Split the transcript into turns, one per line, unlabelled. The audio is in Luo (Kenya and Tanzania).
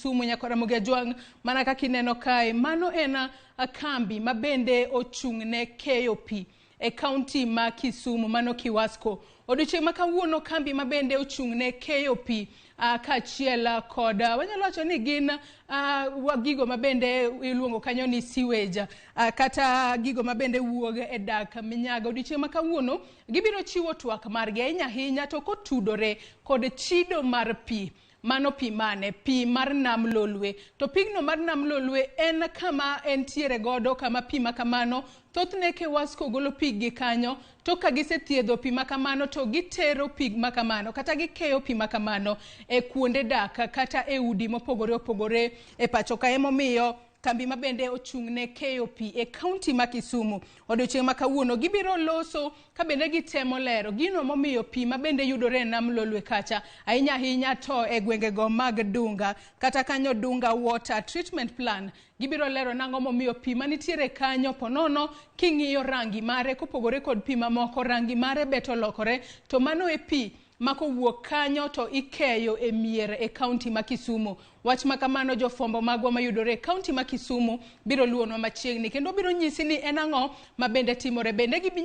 Kisumu nyaka Ramogi Ajwang' mana kaka ineno kae mano en kambi ma bende ochung' ne keyo pi e kaunti ma Kisumu mano Kiwasco. Odiochieng' ma kawuono kambi ma bende ochung' ne keyo pi kaachiel kod wanyalo wacho ni gin gigo ma bende iluongo kanyo ni sewage kata gigo ma bende wuok e dak minyaga. Odiochieng' ma kawuono gibiro chiwo twak margi ahinya ahinya to kotudore kod chido mar pi. Mano pi mane? Pi mar nam Lolwe. To pigno mar nam Lolwe en kama entiere godo kama pi ma kamano thothne Kewasco golo pig gi kanyo to ka gisethiedho pi ma kamano to gitero pi ma kamano kata gikeyo pi ma kamano e kuonde dak kata e udi mopogore opogore e pacho ka. Emomiyo kambi ma bende ochung' ne keyo pi e kaunti ma Kisumu odiochieng' ma kawuono gibiro loso ka bende gitemo lero gino momiyo pi ma bende yudore e nam Lolwe kacha ahinya ahinya to e gwengego mag Dunga kata kanyo Dunga Water Treatment Plan gibiro lero nang'o momiyo pi manitiere kanyo ponono king'iyo rangi mare kopogore kod pi mamoko rangi mare bet olokore to mano e pi ma kowuok kanyo to ikeyo e mier e kaunti ma Kisumu. Wach ma kamano jofwambo magwa mayudore e kaunti ma Kisumu biro luwonwa machiegni kendo biro nyisi ni en ang'o ma bende timore. Bende gibi